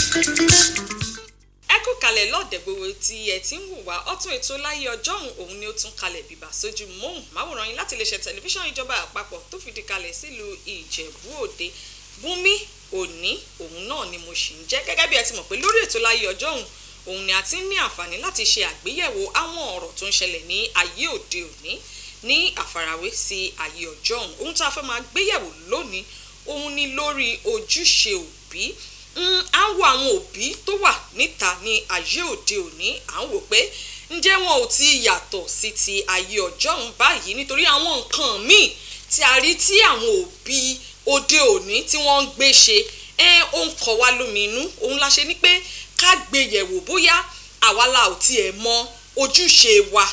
Ẹ kú kalẹ̀ lọ́ọ̀dẹ̀ gbogbo tí ẹ ti ń wò wá. Ọ̀tún ètò Láyé Ọjọ́un òun ni ó tún kalẹ̀ bìbà sójú móhùn máwòrán yín láti iléeṣẹ́ tẹlifíṣàn ìjọba àpapọ̀ tó fìdí kalẹ̀ sílùú Ìjẹ̀bú Òde. Bùnmi Òní òun náà ni mo sì ń jẹ́. Gẹ́gẹ́ bí ẹ ti mọ̀ pé lórí ètò Láyé Ọjọ́un òun ni a ti ń ní àǹfààní láti ṣe àgbéyẹ̀wò àwọn ọ̀rọ̀ tó ń ṣẹlẹ̀ ní ayé òde òní ní àfarawé sí ayé ọjọ́un. Ohun tá a fẹ́ máa gbéyẹ̀wò lónìí òun ni lórí ojúṣe òbí. À ń wo àwọn òbí tó wà níta ní ayé òde òní, à ń wò pé ǹjẹ́ wọn ò ti yàtọ̀ sí ti ayé ọjọ́un báyìí, nítorí àwọn nǹkan míì tí a rí tí àwọn òbí òde òní tí wọ́n ń gbé ṣe ó ń kọ wá lómi inú. Òun la ṣe ní pé ká gbé yẹ̀wò bóyá àwa la ò tiẹ̀ mọ ojúṣe wa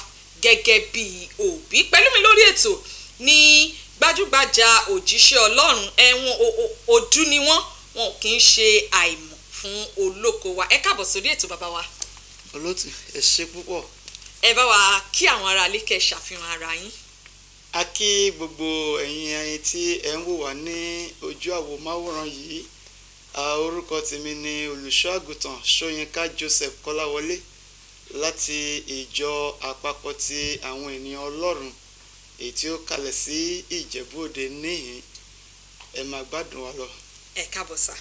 gẹ́gẹ́ bí òbí. Pẹ̀lú mi lórí ètò ní gbajúgbajà òjíṣẹ́ Ọlọ́run, ẹ̀wọ̀n òdú ni wọ́n, wọn kì í ṣe àìmọ̀ fún olóko wa. Ẹ káàbọ̀ sórí ètò, bàbá wa. Olóòtú, ẹ ṣe púpọ̀. Ẹ bá wa kí àwọn ará ilé, kẹ́ ṣàfihàn ara yín. A kí gbogbo ẹ̀yin ẹyin tí ẹ ń wò wá ní ojú àwòmáwòrán yìí. Orúkọ tèmi ni Olùṣọ́ Àgùntàn Ṣóyínká Joseph Kọ́láwọlé láti ìjọ àpapọ̀ ti àwọn ènìyàn Ọlọ́run èyí tí ó kalẹ̀ sí Ìjẹ̀bú Òde níhìn. Ẹ máa gbádùn wa lọ. Ẹ káàbọ̀ sà.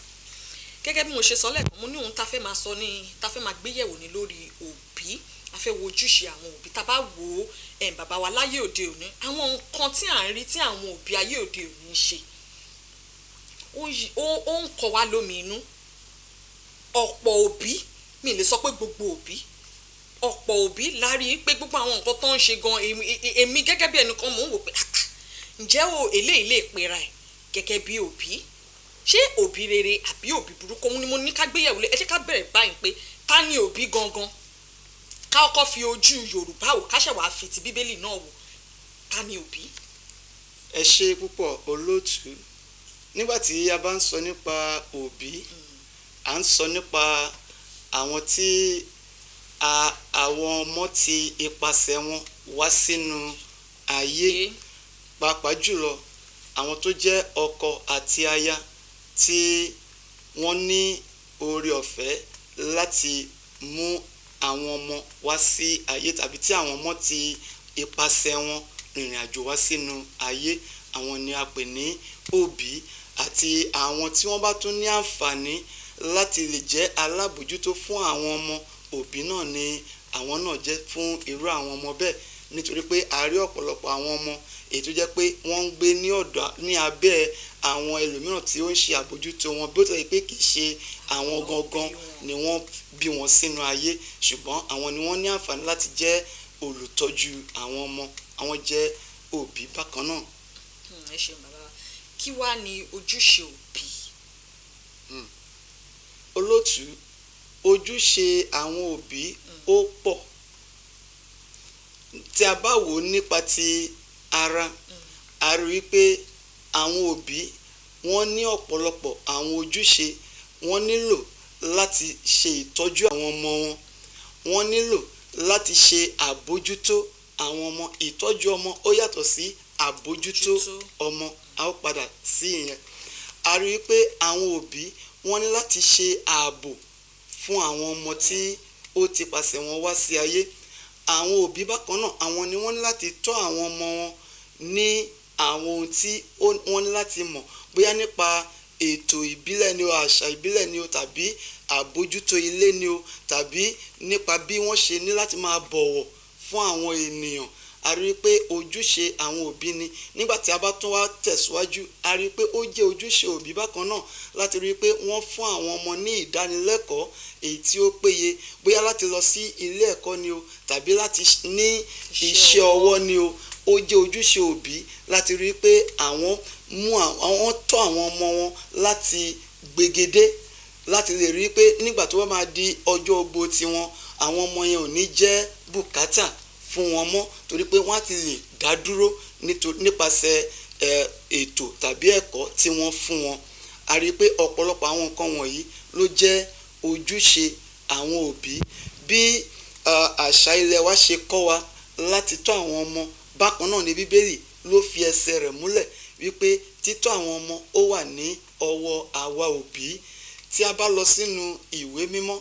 Gẹ́gẹ́ bí mo ṣe sọ lẹ́ẹ̀kan, mo ní ohun tá a fẹ́ máa sọ ní tá a fẹ́ máa gbéyẹ̀wò ní lórí òbí. A fẹ́ wo ojúṣe àwọn òbí. Tá a bá wò ó, bàbá wa, láyé òde òní, àwọn nǹkan tí à ń rí tí àwọn òbí ayé òde òní ń ṣe, ó ń kọ wá lómi inú. Ọ̀pọ̀ òbí, mi lè sọ pé gbogbo òbí, ọ̀pọ̀ òbí la rí i pé gbogbo àwọn nǹkan tó ń ṣe gan, èmi gẹ́gẹ́ bí ẹnìkan, mò ń wò pé, "Ah, ah, ǹjẹ́ o eléyìí lè pera ẹ̀ gẹ́gẹ́ bí òbí? Ṣé òbí rere àbí òbí burúkú?" Òun ni mo ní ká gbéyẹ̀wò lé. Ẹ jẹ́ ká bẹ̀rẹ̀ báyìí pé ta ni òbí gangan? Ká kọ́kọ́ fi ojú Yorùbá wò, ká ṣẹ̀ wá fi ti Bíbélì náà wò. Ta ni òbí? Ẹ ṣe púpọ̀, olóòtú. Nígbà tí a bá ń sọ nípa òbí, à ń sọ nípa àwọn tí àwọn ọmọ ti ipasẹ̀ wọn wá sínú ayé, pàápàá jùlọ àwọn tó jẹ́ ọkọ àti aya tí wọ́n ní oore ọ̀fẹ́ láti mú àwọn ọmọ wá sí ayé tàbí tí àwọn ọmọ ti ipasẹ̀ wọn rìnrìn àjò wá sínú ayé. Àwọn ni a pè ní òbí, àti àwọn tí wọ́n bá tún ní àǹfààní láti lè jẹ́ alábòjútó fún àwọn ọmọ, òbí náà ni àwọn náà jẹ́ fún irú àwọn ọmọ bẹ́ẹ̀, nítorí pé a rí ọ̀pọ̀lọpọ̀ àwọn ọmọ èyí tó jẹ́ pé wọ́n ń gbé ní ọ̀dọ̀ ní abẹ́ àwọn ẹlòmíràn tí ó ń ṣe àbójútó wọn, bí ó tilẹ̀ jẹ́ pé kì í ṣe àwọn gangan ni wọ́n bí wọn sínú ayé, ṣùgbọ́n àwọn ni wọ́n ní àǹfààní láti jẹ́ olùtọ́jú àwọn ọmọ. Àwọn jẹ́ òbí bákan náà. Ẹ ṣeun, bàbá wa. Kí wá ni ojúṣe òbí? Olóòtú, ojúṣe àwọn òbí ó pọ̀. Tí a bá wò ó nípa ti ara, a rí wípé àwọn òbí wọ́n ní ọ̀pọ̀lọpọ̀ àwọn ojúṣe. Wọ́n nílò láti ṣe ìtọ́jú àwọn ọmọ wọn, wọ́n nílò láti ṣe àbójútó àwọn ọmọ. Ìtọ́jú ọmọ ó yàtọ̀ sí àbójútó ọmọ, a ó padà sí ìyẹn. A rí wípé àwọn òbí wọ́n ní láti ṣe ààbò fún àwọn ọmọ tí ó ti pasẹ̀ wọn wá sí ayé. Àwọn òbí bákan náà, àwọn ni wọ́n ní láti tọ́ àwọn ọmọ wọn ní àwọn ohun tí wọ́n ní láti mọ̀, bóyá nípa ètò ìbílẹ̀ ni o, àṣà ìbílẹ̀ ni o, tàbí àbójútó ilé ni o, tàbí nípa bí wọ́n ṣe ní láti máa bọ̀wọ̀ fún àwọn ènìyàn. A rí i pé ojúṣe àwọn òbí ni. Nígbà tí a bá tún wá tẹ̀síwájú, a rí i pé ó jẹ́ ojúṣe òbí bákan náà láti rí i pé wọ́n fún àwọn ọmọ ní ìdánilẹ́kọ̀ọ́ èyí tí ó péye, bóyá láti lọ sí ilé ẹ̀kọ́ ni o, tàbí láti ní iṣẹ́ ọwọ́ ni o. Ó jẹ́ ojúṣe òbí láti rí i pé àwọn mú àwọn tọ́ àwọn ọmọ wọn láti gbegedé, láti lè rí i pé nígbà tó bá máa di ọjọ́ ogbó tiwọn, àwọn ọmọ yẹn ò ní jẹ́ bùkátà fún wọn mọ́, torí pé wọ́n á ti lè dá dúró nípasẹ̀ ètò tàbí ẹ̀kọ́ tí wọ́n fún wọn. A rí i pé ọ̀pọ̀lọpọ̀ àwọn nǹkan wọ̀nyí ló jẹ́ ojúṣe àwọn òbí. Bí àṣà ilẹ̀ wa ṣe kọ́ wa láti tọ́ àwọn ọmọ, bákan náà ni Bíbélì ló fi ẹsẹ̀ rẹ̀ múlẹ̀ wípé títọ́ àwọn ọmọ ó wà ní ọwọ́ àwa òbí. Tí a bá lọ sínú ìwé mímọ́,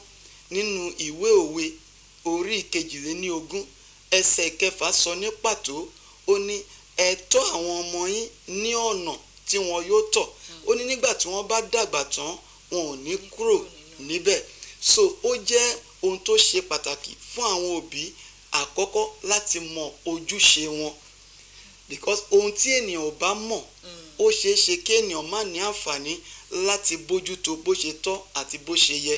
nínú ìwé òwe orí 22 ẹsẹ̀ 6 sọ ní pàtó, ó ní ẹ tọ́ àwọn ọmọ yín ní ọ̀nà tí wọn yóò tọ̀, ó ní nígbà tí wọ́n bá dàgbà tán wọn ò ní kúrò níbẹ̀. So ó jẹ́ ohun tó ṣe pàtàkì fún àwọn òbí àkọ́kọ́ láti mọ ojúṣe wọn, because ohun tí ènìyàn ò bá mọ̀, ó ṣeé ṣe kí ènìyàn má ní àǹfààní láti bójútó bó ṣe tọ́ àti bó ṣe yẹ.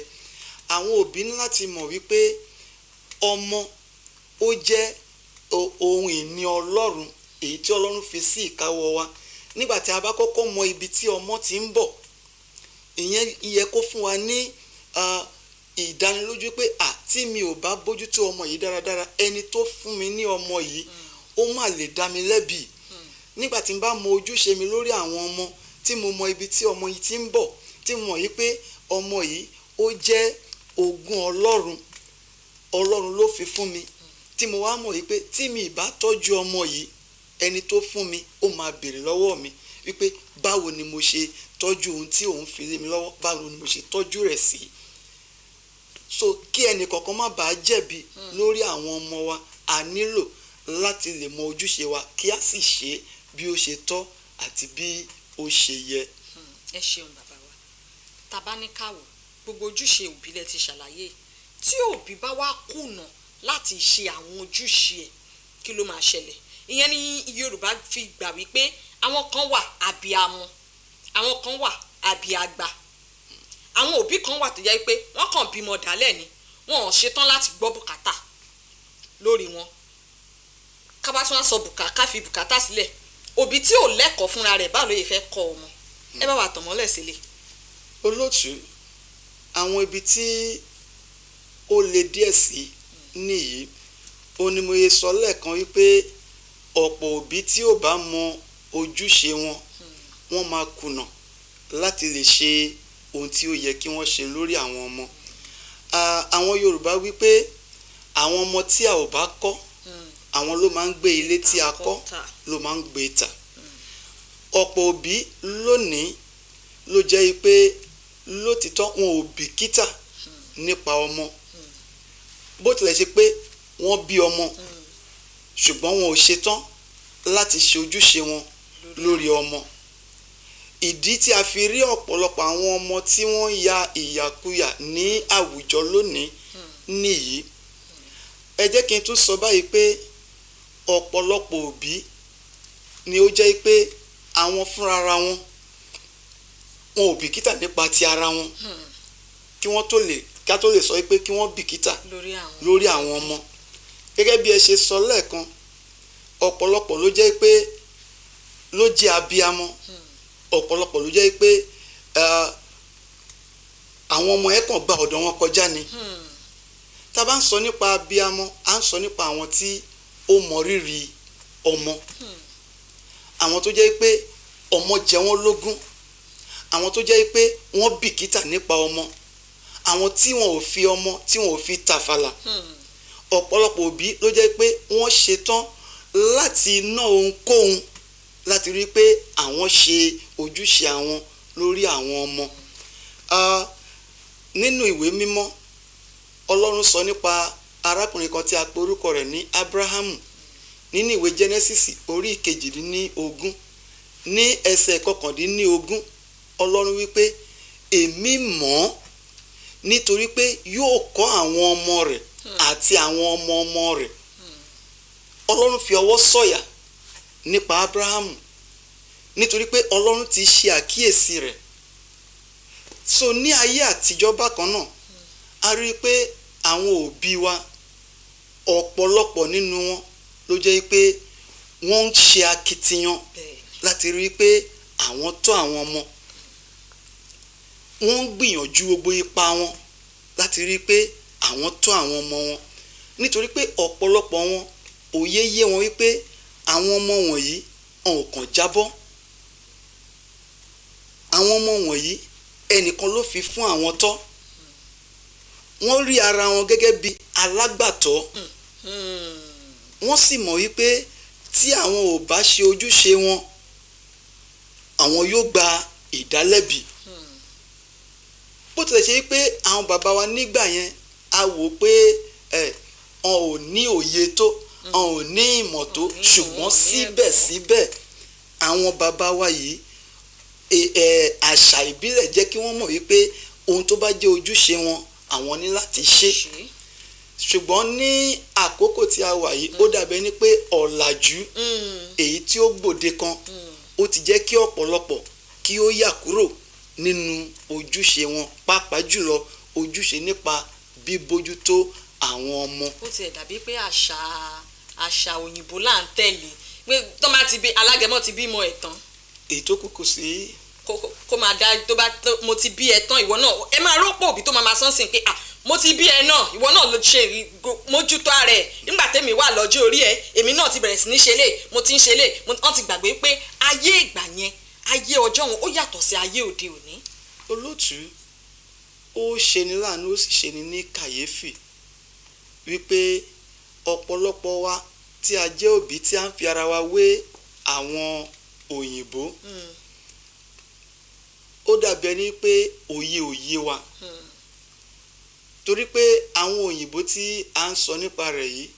Àwọn òbí ní láti mọ̀ wípé ọmọ ó jẹ́ ohun ìní Ọlọ́run, èyí tí Ọlọ́run fi sí ìkáwọ́ wa. Nígbà tí a bá kọ́kọ́ mọ ibi tí ọmọ ti ń bọ̀, ìyẹn yẹ kó fún wa ní ìdánilójú pé tí mi ò bá bójútó ọmọ yìí dáradára, ẹni tó fún mi ní ọmọ yìí ó má lè dá mi lẹ́bi. Nígbà tí n bá mọ ojúṣe mi lórí àwọn ọmọ, tí mo mọ ibi tí ọmọ yìí ti ń bọ̀, tí mo mọ̀ yìí pé ọmọ yìí ó jẹ́ ogún Ọlọ́run, Ọlọ́run ló fi fún mi, tí mo wá mọ̀ yìí pé tí mi ì bá tọ́jú ọmọ yìí, ẹni tó fún mi ó máa béèrè lọ́wọ́ mi wípé báwo ni mo ṣe tọ́jú ohun tí òun fi lé mi lọ́wọ́, báwo ni mo ṣe tọ́jú rẹ̀ sí. So kí ẹnì kọ̀ọ̀kan má bàa jẹ̀bi lórí àwọn ọmọ wa, a nílò láti lè mọ ojúṣe wa kí a sì ṣe bí ó ṣe tọ́ àti bí ó ṣe yẹ. Ẹ ṣeun bàbá wa. Tàbá ní káwọ gbogbo ojúṣe òbí lẹ ti ṣàlàyé. Tí òbí bá wá kùnà láti ṣe àwọn ojúṣe ẹ̀, kí ló máa ṣẹlẹ̀? Ìyẹn ni Yorùbá fi gbà wípé àwọn kan wà àbíamọ, àwọn kan wà àbíàgbà, àwọn òbí kan wà tó jẹ́ pé wọ́n kàn bímọ dálẹ̀ ni, wọn ò ṣetán láti gbọ́ bùkátà lórí wọn. Ká bá tún wá sọ ká fi bùkátà sílẹ̀, òbí tí ò lẹ́kọ̀ọ́ fúnra rẹ̀ báwo ló yẹ fẹ́ kọ́ ọmọ? Ẹ bá wa tàn mọ́lẹ̀ sílẹ̀. Olóòtú, àwọn ibi tí ó le díẹ̀ sí nìyí. Ó ní mo yẹ sọ lẹ́ẹ̀kan wípé ọ̀pọ̀ òbí tí ò bá mọ ojúṣe wọn, wọ́n máa kùnà láti lè ṣe ohun tí ó yẹ kí wọ́n ṣe lórí àwọn ọmọ. Àwọn Yorùbá wípé àwọn ọmọ tí a ò bá kọ́, àwọn ló máa ń gbé ilé tí a kọ́, ló máa ń gbé tà. Ọ̀pọ̀ òbí lónìí ló jẹ́ pé lótìtọ́ wọn ò bìkítà nípa ọmọ, bó tilẹ̀ ṣe pé wọ́n bí ọmọ, ṣùgbọ́n wọn ò ṣetán láti ṣe ojúṣe wọn lórí ọmọ. Ìdí tí a fi rí ọ̀pọ̀lọpọ̀ àwọn ọmọ tí wọ́n ya ìyàkuyà ní àwùjọ lónìí nìyí. Ẹ jẹ́ kí n tún sọ báyìí pé ọ̀pọ̀lọpọ̀ òbí ni ó jẹ́ pé àwọn fúnrara wọn, wọn ò bìkítà nípa ti ara wọn, kí wọ́n tó lè ká tó lè sọ pé kí wọ́n bìkítà lórí àwọn ọmọ. Gẹ́gẹ́ bí ẹ ṣe sọ lẹ́ẹ̀kan, ọ̀pọ̀lọpọ̀ ló jẹ́ pé ló jẹ́ abiyamọ, ọ̀pọ̀lọpọ̀ ló jẹ́ pé àwọn ọmọ ẹ̀ kàn gba ọ̀dọ̀ wọn kọjá ni. Tá a bá ń sọ nípa abiyamọ, à ń sọ nípa àwọn tí ó mọ rírì ọmọ, àwọn tó jẹ́ pé ọmọ jẹ wọ́n lógún, àwọn tó jẹ́ pé wọ́n bìkítà nípa ọmọ, àwọn tí wọn ò fi ọmọ tí wọn ò fi tàfàlà. Ọ̀pọ̀lọpọ̀ òbí ló jẹ́ pé wọ́n ṣetán láti ná ohunkóhun láti rí pé àwọn ṣe ojúṣe àwọn lórí àwọn ọmọ. Nínú ìwé mímọ́, Ọlọ́run sọ nípa arákùnrin kan tí a pe orúkọ rẹ̀ ní Abrahamu nínú ìwé Genesis orí 18 ní ẹsẹ̀ 19. Ọlọ́run wípé èmi mọ̀ ọ́ nítorí pé yóò kọ́ àwọn ọmọ rẹ̀ àti àwọn ọmọ ọmọ rẹ̀. Ọlọ́run fi ọwọ́ sọ̀yà nípa Abrahamu nítorí pé Ọlọ́run ti ṣe àkíyèsí rẹ̀. So ní ayé àtijọ́ bákan náà, a rí i pé àwọn òbí wa ọ̀pọ̀lọpọ̀ nínú wọn ló jẹ́ pé wọ́n ń ṣe akitiyan láti rí i pé àwọn tọ́ àwọn ọmọ, wọ́n ń gbìyànjú gbogbo ipá wọn láti rí i pé àwọn tọ́ àwọn ọmọ wọn, nítorí pé ọ̀pọ̀lọpọ̀ wọn òye yé wọn wípé àwọn ọmọ wọ̀nyí wọn ò kàn jábọ́, àwọn ọmọ wọ̀nyí ẹnìkan ló fi fún àwọn tọ́. Wọ́n rí ara wọn gẹ́gẹ́ bí alágbàtọ́, wọ́n sì mọ̀ wípé tí àwọn ò bá ṣe ojúṣe wọn, àwọn yóò gba ìdálẹ́bi. Bó tilẹ̀ ṣe pé àwọn bàbá wa nígbà yẹn, a wò pé ẹ wọn ò ní òye tó, wọn ò ní ìmọ̀ tó, Wọn ò ní ìmọ̀, ṣùgbọ́n wọn ò ní síbẹ̀síbẹ̀ àwọn bàbá wa yìí, àṣà ìbílẹ̀ jẹ́ kí wọ́n mọ̀ wípé ohun tó bá jẹ́ ojúṣe wọn, àwọn ní láti ṣe. Ṣe. Ṣùgbọ́n ní àkókò tí a wà yìí, ó dàbí ẹni pé ọ̀làjú èyí tí ó gbòde kan, ó ti jẹ́ kí ọ̀pọ̀lọpọ̀ kí ó yà kúrò nínú ojúṣe wọn, pàápàá jùlọ ojúṣe nípa bíbójútó àwọn ọmọ. Ó tiẹ̀ dàbí pé àṣà òyìnbó là ń tẹ̀lé, pé tó máa ti bí alágẹmọ ti bímọ ẹ̀ tán, Èyí tó kù kù sí kó máa dá tó bá tó, mo ti bí ẹ tán, ìwọ náà ẹ máa rọ́pò òbí tó máa sán sí pé, ah, mo ti bí ẹ náà, ìwọ náà ló ṣe mójútó ara ẹ. Nígbà tẹ́mi wà lọ́jọ́ orí ẹ, èmi náà ti bẹ̀rẹ̀ sí ní ṣe lé, mo ti ń ṣe lé. Wọ́n ti gbàgbé pé ayé ìgbà yẹn, ayé ọjọ́ wọn, ó yàtọ̀ sí ayé òde òní. Olótú, ó ṣeni láàánú, ó sì ṣeni ní kàyéfì wípé ọ̀pọ̀lọpọ̀ wa tí a jẹ́ òbí tí a ń fi ara wa wé àwọn òyìnbó, ó dàbí ẹni pé òye òye wa, torí pé àwọn òyìnbó tí a ń sọ nípa rẹ̀ yìí,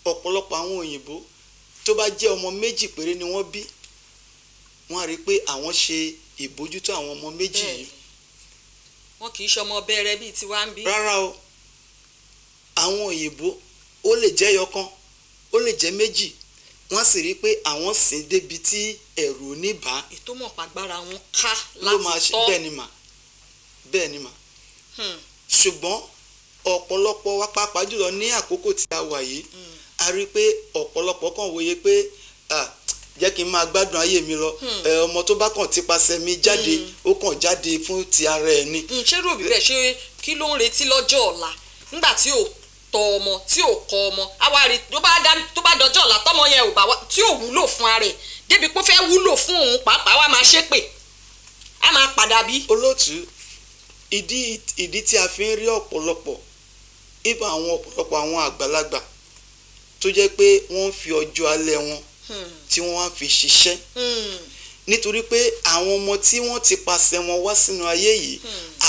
ọ̀pọ̀lọpọ̀ àwọn òyìnbó, tó bá jẹ́ ọmọ méjì péré ni wọ́n bí, wọ́n á rí i pé àwọn ṣe ìbójútó àwọn ọmọ méjì yìí. Bẹ́ẹ̀ni. Wọn kì í ṣọmọ bẹ̀rẹ̀ bíi tiwa ń bí. Rárá o, àwọn òyìnbó, ó lè jẹ́ ẹyọkan, ó lè jẹ́ méjì, wọ́n sì rí i pé àwọn sìn débi tí ẹ̀rù ò ní bà á. Ètò mọ̀ pàgbára wọn ká Ló máa láti ṣe tọ́. Bẹ́ẹ̀ ni mà, bẹ́ẹ̀ ni mà. Ṣùgbọ́n ọ̀pọ̀lọpọ̀ wa, pàápàá jùlọ ní àkókò tí a wà yìí, a rí i pé ọ̀pọ̀lọpọ̀ kàn wòye pé, ah, jẹ́ kí n máa gbádùn ayé mi lọ. Ẹ, ọmọ tó bá kàn tipasẹ̀ mi jáde, ó kàn jáde fún ti ara ẹ̀ ni. Ṣé rò bí bẹ́ẹ̀ ṣe, kí ló ń retí lọ́jọ́ ọ̀la nígbà tí ò tọ́ ọmọ, tí ò kọ́ ọmọ? Àwa rí tó bá dá, tó bá dọjọ́ ọ̀la, tọ́mọ yẹn ò bá wá, tí ò wúlò fún ara ẹ̀ débi pé ó fẹ́ wúlò fún òun pàápàá, wá máa ṣépè, á máa padà bí. Olóòtú, ìdí tí a fi ń rí ọ̀pọ̀lọpọ̀ ibà, àwọn ọ̀pọ̀lọpọ̀ àwọn àgbàlagbà tó jẹ́ pé wọ́n ń fi ọjọ́ alẹ́ wọn tí wọ́n wá fi ṣiṣẹ́, nítorí pé àwọn ọmọ tí wọ́n ti pasẹ̀ wọn wá sínú ayé yìí,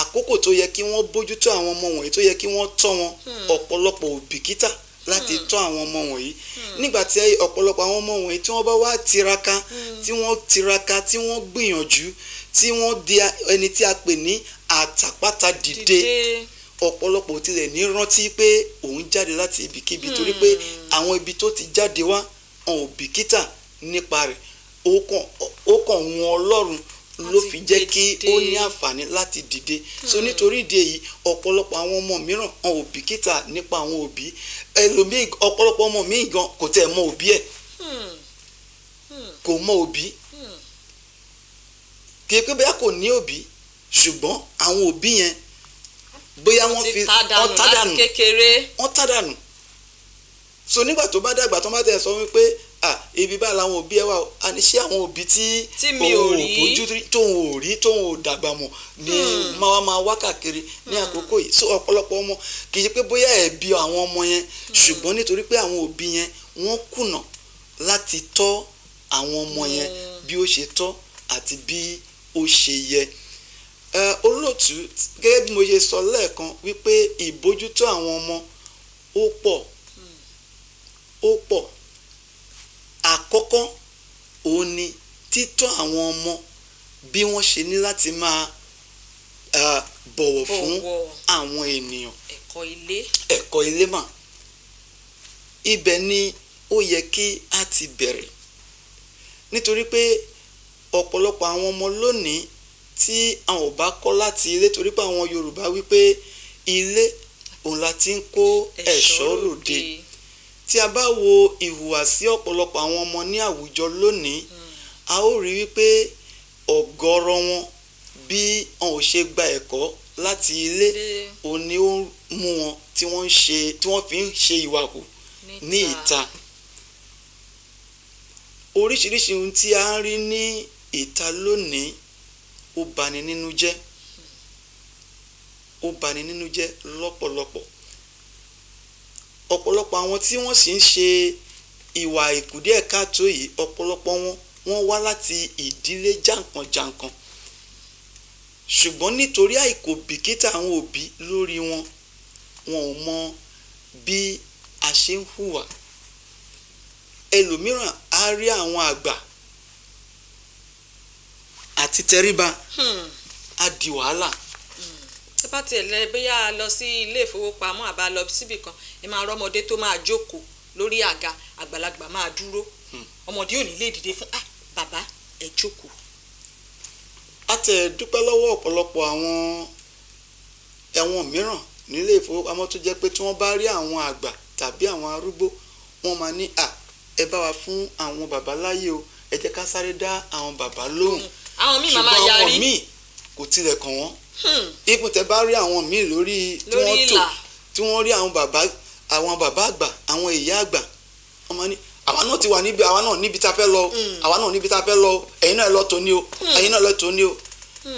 àkókò tó yẹ kí wọ́n bójútó àwọn ọmọ wọ̀nyí, tó yẹ kí wọ́n tọ́ wọn, ọ̀pọ̀lọpọ̀ ò bìkítà láti tọ́ àwọn ọmọ wọ̀nyí. Nígbà tí ọ̀pọ̀lọpọ̀ àwọn ọmọ wọ̀nyí tí wọ́n bá wá tiraka, tí wọ́n tiraka, tí wọ́n gbìyànjú, tí wọ́n di ẹni tí a pè ní àtàpátá dìde, ọ̀pọ̀lọpọ̀ ò tilẹ̀ ní rántí pé òun jáde láti ibikíbi, torí pé àwọn ibi tó ti jáde wá, wọn ò bìkítà nípa rẹ̀. Ó kàn wọn Ọlọ́run ló Láti fi jẹ́ gbé kí dìde. ó ní àǹfààní láti dìde. So nítorí ìdí èyí, ọ̀pọ̀lọpọ̀ àwọn ọmọ mìíràn, wọn ò bìkítà nípa àwọn òbí. Ẹlòmíì, ọ̀pọ̀lọpọ̀ ọmọ míì gan kò tẹ̀ mọ òbí ẹ̀, kò mọ òbí. Kì í pé bóyá kò ní òbí, ṣùgbọ́n àwọn òbí yẹn, bóyá wọ́n ti fi tá dànù wọ́n tá láti dànù kékeré. Wọ́n tá dànù. So nígbà tó bá dàgbà, tó bá tẹ̀ sọ wípé, ah, ibi báyìí làwọn òbí ẹ wà o, àní ṣé àwọn òbí tí Tí mi ò òun rí. bójú tóun ò rí, tóun ò dàgbà mọ̀ ni máa wá máa wá káàkiri ní àkókò yìí? So ọ̀pọ̀lọpọ̀ ọmọ, kì í ṣe pé bóyá ẹ̀bi àwọn ọmọ yẹn, ṣùgbọ́n nítorí pé àwọn òbí yẹn, wọ́n kùnà láti tọ́ àwọn ọmọ yẹn bí ó ṣe tọ́ àti bí ó ṣe yẹ. Ẹ, olóòtú, gẹ́gẹ́ bí mo ṣe sọ lẹ́ẹ̀kan wípé ìbójútó àwọn ọmọ ó pọ̀, ó pọ̀. Àkọ́kọ́ òun ni títọ́ àwọn ọmọ bí wọ́n ṣe ní láti máa bọ̀wọ̀ fún Bọ̀wọ̀. àwọn ènìyàn. Ẹ̀kọ́ ilé. Ẹ̀kọ́ ilé mà, ibẹ̀ ni ó yẹ kí a ti bẹ̀rẹ̀, nítorí pé ọ̀pọ̀lọpọ̀ àwọn ọmọ lónìí tí àwọn ò bá kọ́ láti ilé, torí pé àwọn Yorùbá wípé ilé òun la ti ń kó ẹ̀ṣọ́ ròde. Tí a bá wo ìhùwàsí ọ̀pọ̀lọpọ̀ àwọn ọmọ ní àwùjọ lónìí, a ó rí wípé ọ̀gọ̀rọ̀ wọn, bí wọn ò ṣe gba ẹ̀kọ́ láti ilé, Ilé. òun ni ó ń mú wọn tí wọ́n ń ṣe, tí wọ́n fi ń ṣe ìwà hù ní ìta. Oríṣiríṣi ohun tí a ń rí ní ìta lónìí, ó bani nínú jẹ́, ó bani nínú jẹ́ lọ́pọ̀lọpọ̀. Ọ̀pọ̀lọpọ̀ àwọn tí wọ́n sì ń ṣe ìwà ìkùdíẹ̀káàtó yìí, ọ̀pọ̀lọpọ̀ wọn, wọ́n wá láti ìdílé jàǹkànjàǹkàn. Ṣùgbọ́n nítorí àìkò bìkítà àwọn òbí lórí wọn, wọn ò mọ bí a ṣe ń hùwà. Ẹlòmíràn á rí àwọn àgbà àti tẹríba á di wàhálà. Tí bá tiẹ̀ lẹ bóyá a lọ sí ilé ìfowópamọ́ àbá lọ síbì kan, ẹ máa rọ́mọdé tó máa jókòó lórí àga, àgbàlagbà máa dúró, ọmọdé ò ní lè dìde fún ah bàbá ẹ jókòó. A tẹ̀ dúpẹ́ lọ́wọ́ ọ̀pọ̀lọpọ̀ àwọn ẹ̀wọ̀n mìíràn nílé ìfowópamọ́ tó jẹ́ pé tí wọ́n bá rí àwọn àgbà tàbí àwọn arúgbó, wọ́n máa ní à ẹ bá wa fún àwọn bàbá láyè o, ẹ jẹ́ ká sáré dá àwọn bàbá lóhùn. Àwọn míì máa máa Ṣùgbọ́n àwọn yarí. míì kò tilẹ̀ kàn wọ́n. Ipò tẹ bá rí àwọn míì lórí tí Lórí wọ́n tò ìlà. tí wọ́n rí àwọn bàbá, àwọn bàbá àgbà, àwọn ìyá àgbà, wọ́n máa ní àwa náà ti wà níbi, àwa náà níbi tá a fẹ́ lọ, àwa náà níbi tá a fẹ́ lọ, ẹ̀yin náà lọ tó ní o, ẹ̀yin náà lọ tó ní o.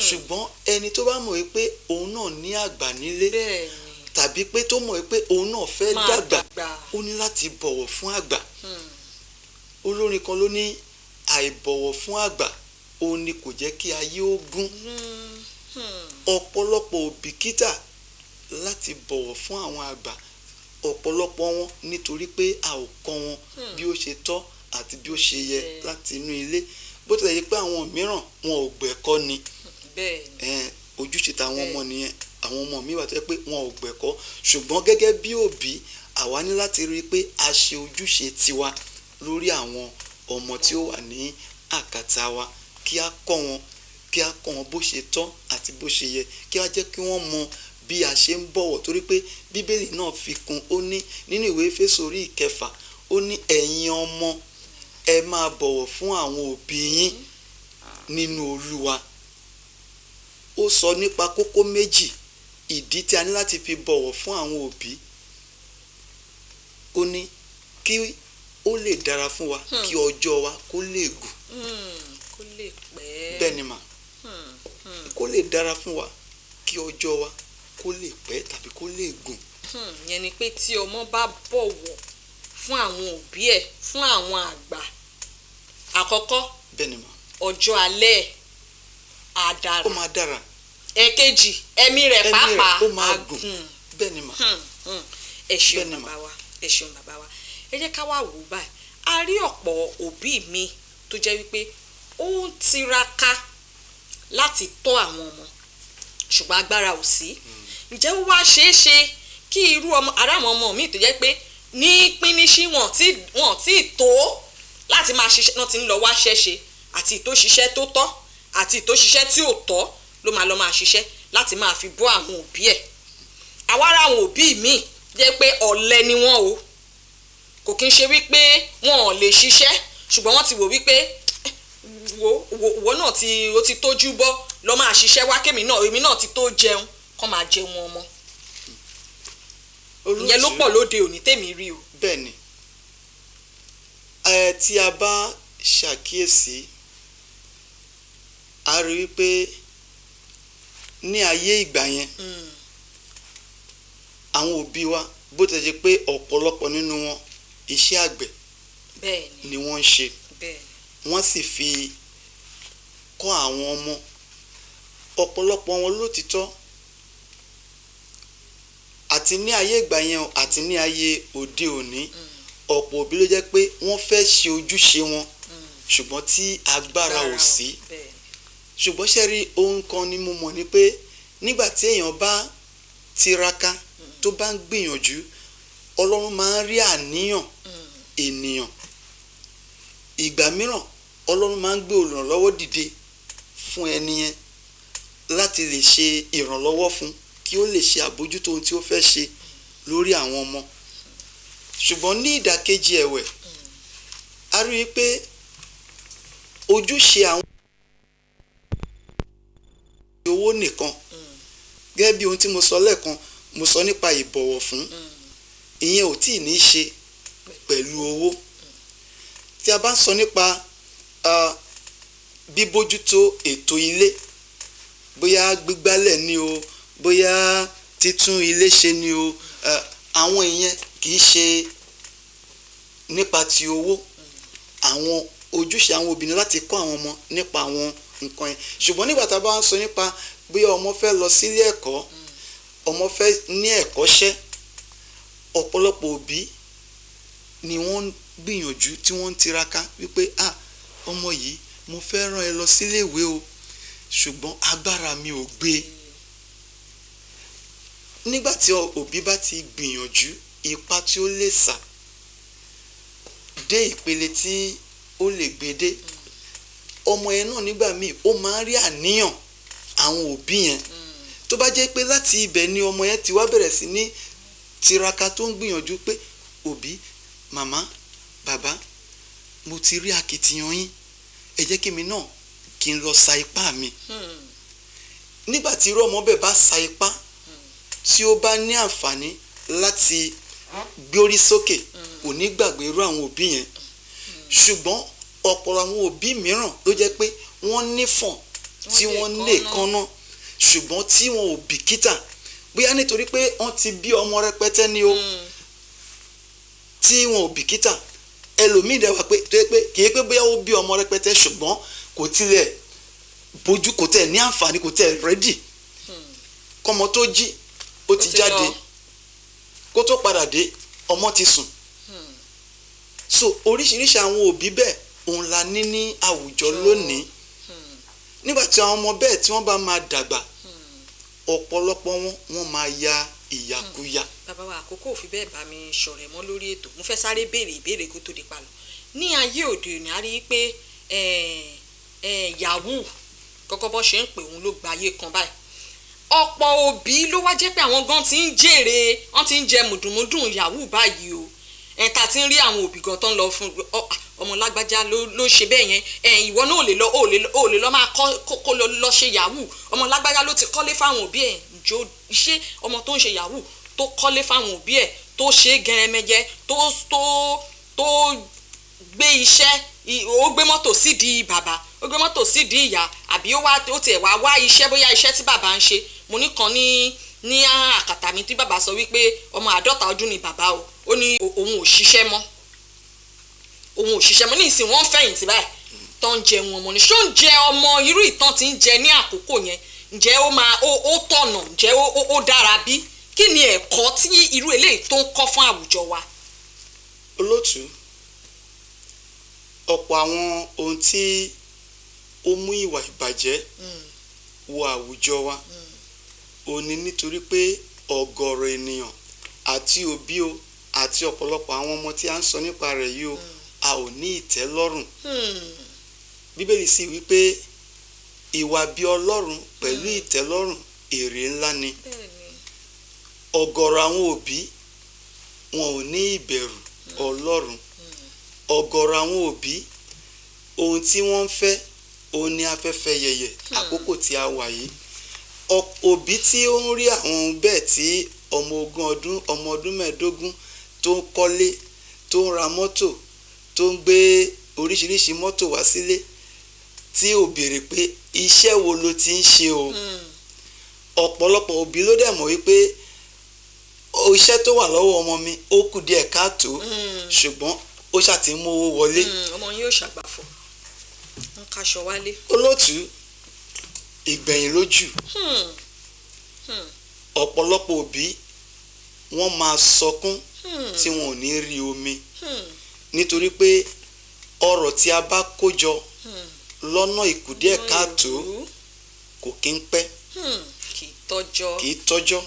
Ṣùgbọ́n ẹni tó bá mọ̀ wípé òun náà ní àgbà nílé Bẹ́ẹ̀ ni. tàbí pé tó mọ̀ wípé òun náà fẹ́ Máa dàgbà, dàgbà. ó ní láti bọ̀wọ̀ fún àgbà. Olórin kan ló ní àìbọ̀wọ̀ fún àgbà òun ni kò jẹ́ kí ayé ó gún. Ọ̀pọ̀lọpọ̀ ò bìkítà láti bọ̀wọ̀ fún àwọn àgbà, ọ̀pọ̀lọpọ̀ wọn nítorí pé a ò kọ́ wọn bí ó ṣe tọ́ àti bí ó ṣe yẹ láti inú ilé. Bó tilẹ̀ jẹ́ pé àwọn mìíràn wọn ò gbẹ̀kọ́ ni. Bẹ́ẹ̀ ni. Ojúṣe tàwọn ọmọ nìyẹn. Àwọn ọmọ mi wà tó jẹ́ pé wọn ò gbẹ̀kọ́, ṣùgbọ́n gẹ́gẹ́ bí òbí àwa ní láti rí i pé a ṣe ojúṣe tiwa lórí àwọn ọmọ tí ó wà ní àkàtà wa, kí a kọ́ wọn, kí a kọ́ wọn bó ṣe tọ́ àti bó ṣe yẹ, kí a jẹ́ kí wọ́n mọ bí a ṣe ń bọ̀wọ̀, torí pé Bíbélì náà fi kún ó ní nínú ìwé Éfésù orí ìkẹfà, ó ní ẹ̀yin ọmọ ẹ máa bọ̀wọ̀ fún àwọn òbí yín nínú Olúwa. Ó sọ nípa kókó méjì ìdí tí a ní láti fi bọ̀wọ̀ fún àwọn òbí. Ó ní kí ó lè dára fún wa, kí ọjọ́ wa kó lè gùn. Kó lè pẹ́. Bẹ́ẹ̀ ni mà. Kó lè dára fún wa, kí ọjọ́ wa kó lè pẹ́ tàbí kó lè gùn. Yẹn ni pé tí ọmọ bá bọ̀wọ̀ fún àwọn òbí ẹ̀, fún àwọn àgbà, àkọ́kọ́ Bẹ́ẹ̀ ni mà. ọjọ́ alẹ́ ẹ̀ á dára. Ó máa dára. Ẹ̀kejì, ẹ̀mí rẹ̀ Ẹ̀mí rẹ̀ pàápàá ó máa á gùn. gùn. Bẹ́ẹ̀ ni mà. Ẹ ṣeun Bẹ́ẹ̀ ni mà. bàbá wa, ẹ ṣeun bàbá wa. Ẹ jẹ́ ká wá wò ó báyìí. A rí ọ̀pọ̀ òbí mi tó jẹ́ wípé ó ń tiraka láti tọ́ àwọn ọmọ, ṣùgbọ́n agbára ò sí. Ǹjẹ́ ó wá ṣeé ṣe kí irú ọmọ ará àwọn ọmọ mi tó jẹ́ pé ní píníṣí wọn tí tó láti máa ṣiṣẹ́ náà ti ń lọ wá ṣẹ́ṣe, àti tó ṣiṣẹ́ tó tọ́ àti tó ṣiṣẹ́ tí ò tọ́ ló máa lọ máa ṣiṣẹ́ láti máa fi bọ́ àwọn òbí ẹ̀. Àwa ará àwọn òbí mi jẹ́ pé ọ̀lẹ ni wọ́n o, kò kí ń ṣe wípé wọn ò lè ṣiṣẹ́, ṣùgbọ́n wọ́n ti wò wípé wo wo náà ti o ti tójú bọ́ lọ máa ṣiṣẹ́ wá, kémi náà èmi náà ti tó jẹun, kọ́ máa jẹun ọmọ. Ìyẹn ló pọ̀ lóde òní tèmi rí o. Bẹ́ẹ̀ ni. Tí a bá ṣàkíyèsí, a rí wípé ní ayé ìgbà yẹn, àwọn òbí wa bó ti ṣe pé ọ̀pọ̀lọpọ̀ nínú wọn iṣẹ́ àgbẹ̀ ni wọ́n ń ṣe. Wọ́n sì fi kọ́ àwọn ọmọ. Ọ̀pọ̀lọpọ̀ wọn lótìtọ́ àti ní ayé ìgbà yẹn àti ní ayé òde òní, ọ̀pọ̀ òbí ló jẹ́ pé wọ́n fẹ́ ṣe ojúṣe wọn, ṣùgbọ́n tí agbára ò sí. Ṣùgbọ́n ṣe rí ohun kan ni mo mọ̀ ni pé nígbà tí èèyàn bá tiraka tó bá ń gbìyànjú, Ọlọ́run máa ń rí àníyàn ènìyàn. Ìgbà mìíràn Ọlọ́run máa ń gbé olùrànlọ́wọ́ dìde fún ẹni yẹn láti lè ṣe ìrànlọ́wọ́ fún kí ó lè ṣe àbójútó ohun tí ó fẹ́ ṣe lórí àwọn ọmọ. Ṣùgbọ́n ní ìdàkejì ẹ̀wẹ̀, a rí i pé ojúṣe àwọn owó nìkan, gẹ́gẹ́ bí ohun tí mo sọ lẹ́ẹ̀kan, mo sọ nípa ìbọ̀wọ̀ fún, ìyẹn ò tí ì ní ṣe pẹ̀lú owó. Tí a bá ń sọ nípa bíbójútó ètò ilé, bóyá gbígbálẹ̀ ni o, bóyá títún ilé ṣe ni o, àwọn ìyẹn kì í ṣe nípa ti owó. Àwọn ojúṣe àwọn obìnrin láti kọ́ àwọn ọmọ nípa àwọn nǹkan yẹn. Ṣùgbọ́n nígbà tá a bá ń sọ nípa bí ọmọ fẹ́ lọ sílé ẹ̀kọ́, ọmọ fẹ́ ní ẹ̀kọ́ṣẹ́, ọ̀pọ̀lọpọ̀ òbí ni wọ́n ń gbìyànjú, tí wọ́n ń tiraka wípé, "Ah, ọmọ yìí, mo fẹ́ rán ẹ lọ sílé ìwé o, ṣùgbọ́n agbára mi ò gbé." Nígbà tí òbí bá ti gbìyànjú ipá tí ó lè sà dé ìpele tí ó lè gbé dé, ọmọ yẹn náà nígbà míì, ó máa ń rí àníyàn àwọn òbí yẹn. Tó bá jẹ́ pé láti ibẹ̀ ni ọmọ yẹn ti wá bẹ̀rẹ̀ sí ní tiraka, tó ń gbìyànjú pé, "Òbí, màmá, bàbá, mo ti rí akitiyan yín, ẹ jẹ́ kí mi náà kí n lọ sa ipá mi." Nígbà tí irú ọmọ bẹ́ẹ̀ bá sa ipá, tí ó bá ní àǹfààní láti gbórí sókè, kò ní gbàgbé irú àwọn òbí yẹn. Ṣùgbọ́n ọ̀pọ̀ àwọn òbí mìíràn ló jẹ́ pé wọ́n nífọ̀n tí Wọ́n wọ́n lè lè kánná, ṣùgbọ́n tí wọn ò bìkítà, bóyá nítorí pé wọ́n ti bí ọmọ rẹpẹtẹ ni o, tí wọn ò bìkítà. Ẹlòmíì dẹ̀ wá pé tó yẹ pé kì í pé bóyá ó bí ọmọ rẹpẹtẹ, ṣùgbọ́n kò tilẹ̀ bójú, kò tẹ̀ ní àǹfààní, kò tẹ̀ ready. Kọ́mọ tó jí, ó ti ti jáde. lọ. Kó tó padà dé, ọmọ ti sùn. So oríṣiríṣi àwọn òbí bẹ́ẹ̀ òun la ní ní àwùjọ lónìí. Nígbà tí àwọn ọmọ bẹ́ẹ̀ tí wọ́n bá máa dàgbà, ọ̀pọ̀lọpọ̀ wọn, wọ́n máa ya ìyàkuyà. Bàbá wa, àkókò ò fi bẹ́ẹ̀ bá mi ṣọ̀rẹ́ mọ́ lórí ètò. Mo fẹ́ sáré béèrè ìbéèrè kó tó di palọ̀. Ní ayé òde òní, a rí i pé yahoo kọ́kọ́ bọ́ ṣe ń pè òun ló gba ayé kan báyìí. Ọ̀pọ̀ òbí ló wá jẹ́ pé àwọn gan ti ń jèrè, wọ́n ti ń jẹ mùdùnmúdùn yahoo báyìí o. Ẹ̀ka ti ń rí àwọn òbí gan tó ń lọ fún ọmọ lágbájá ló ṣe bẹ́ẹ̀ yẹn. Ẹ̀ ìwọ náà ò lè lọ, ò lè lọ máa kọ́ kó lọ ṣe yahoo. Ọmọ lágbájá ló ti kọ́lé fáwọn òbí ẹ̀. Ǹjọ́ ṣé ọmọ tó ń ṣe yahoo, tó kọ́lé fáwọn òbí ẹ̀, tó ṣe é gẹrẹmẹjẹ, tó gbé iṣẹ́, ó gbé mọ́tò sídìí bàbá, ó gbé mọ́tò sídìí ìyá, àbí ó wá, ó tiẹ̀ wá wá iṣẹ́, bóyá iṣẹ́ tí bàbá ń ṣe? Mo ní kan ní àkàtà mi tí bàbá sọ wípé ọmọ 50 ọdún ni bàbá o, ó ní òun ò ṣiṣẹ́ mọ́, òun ò ṣiṣẹ́ mọ́. Ní ìsìn, wọ́n ń fẹ̀yìntì báyìí tó ń jẹun ọmọ ni. Ṣó ń jẹ ọmọ irú ìtàn tí ń jẹ ní àkókò yẹn, ǹjẹ́ ó máa ó tọ̀nà? Ǹjẹ́ ó dára bí? Kí ni ẹ̀kọ́ tí irú eléyìí tó ń kọ́ fún àwùjọ wa? Olótú, ọ̀pọ̀ àwọn ohun tí ó mú ìwà ìbàjẹ́ wọ àwùjọ wa ò ní nítorí pé ọ̀gọ̀rọ̀ ènìyàn àti òbí o àti ọ̀pọ̀lọpọ̀ àwọn ọmọ tí a ń sọ nípa rẹ̀ yìí o, a ò ní ìtẹ́lọ́rùn. Bíbélì sì wí pé ìwà bí Ọlọ́run pẹ̀lú ìtẹ́lọ́rùn, èrè ńlá ni. Ọ̀gọ̀rọ̀ àwọn òbí, wọn ò ní ìbẹ̀rù Ọlọ́run. Ọ̀gọ̀rọ̀ àwọn òbí, ohun tí wọ́n ń fẹ́ òun ni afẹ́fẹ́ yẹ̀yẹ̀. Àkókò tí a wà yìí, òbí tí ó ń rí àwọn ohun bẹ́ẹ̀, tí ọmọ 20 ọdún, ọmọ ọdún 15 tó ń kọ́lé, tó ń ra mọ́tò, tó ń gbé oríṣiríṣi mọ́tò wá sílé, tí ò béèrè pé iṣẹ́ wo ló ti ń ṣe o. Ọ̀pọ̀lọpọ̀ òbí ló dẹ̀ mọ̀ wípé iṣẹ́ tó wà lọ́wọ́ ọmọ mi, ó kù díẹ̀ káàtó, ṣùgbọ́n ó ṣáà ti ń mówó wọlé. Ọmọ yín yóò ṣàgbàfọ̀, ń kaṣọ wálé. Olótú, ìgbẹ̀yìn lójú. Ọ̀pọ̀lọpọ̀ òbí, wọ́n máa sọkún tí wọn ò ní rí omi, nítorí pé ọrọ̀ tí a bá kó jọ lọ́nà ìkùdíẹ̀ káàtó kò kí ń pẹ́. Kì í tọ́jọ́. Kì í tọ́jọ́.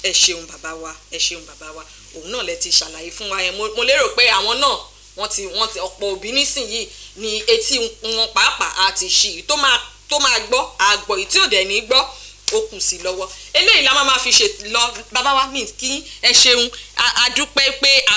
Ẹ ṣeun bàbá wa, ẹ ṣeun bàbá wa. Òun náà lẹ ti ṣàlàyé fún wa yẹn. Mo lérò pé àwọn náà wọ́n ti ọ̀pọ̀ òbí nísìnyìí ní etí wọn pàápàá àti ṣì tó máa gbọ́ àgbọ̀ yìí, tí ò dẹ̀ ní gbọ́, ó kù sí lọ́wọ́. Eléyìí la máa fi ṣe lọ. Bàbá wa mi, kí ẹ ṣeun, a dúpẹ́ pé a.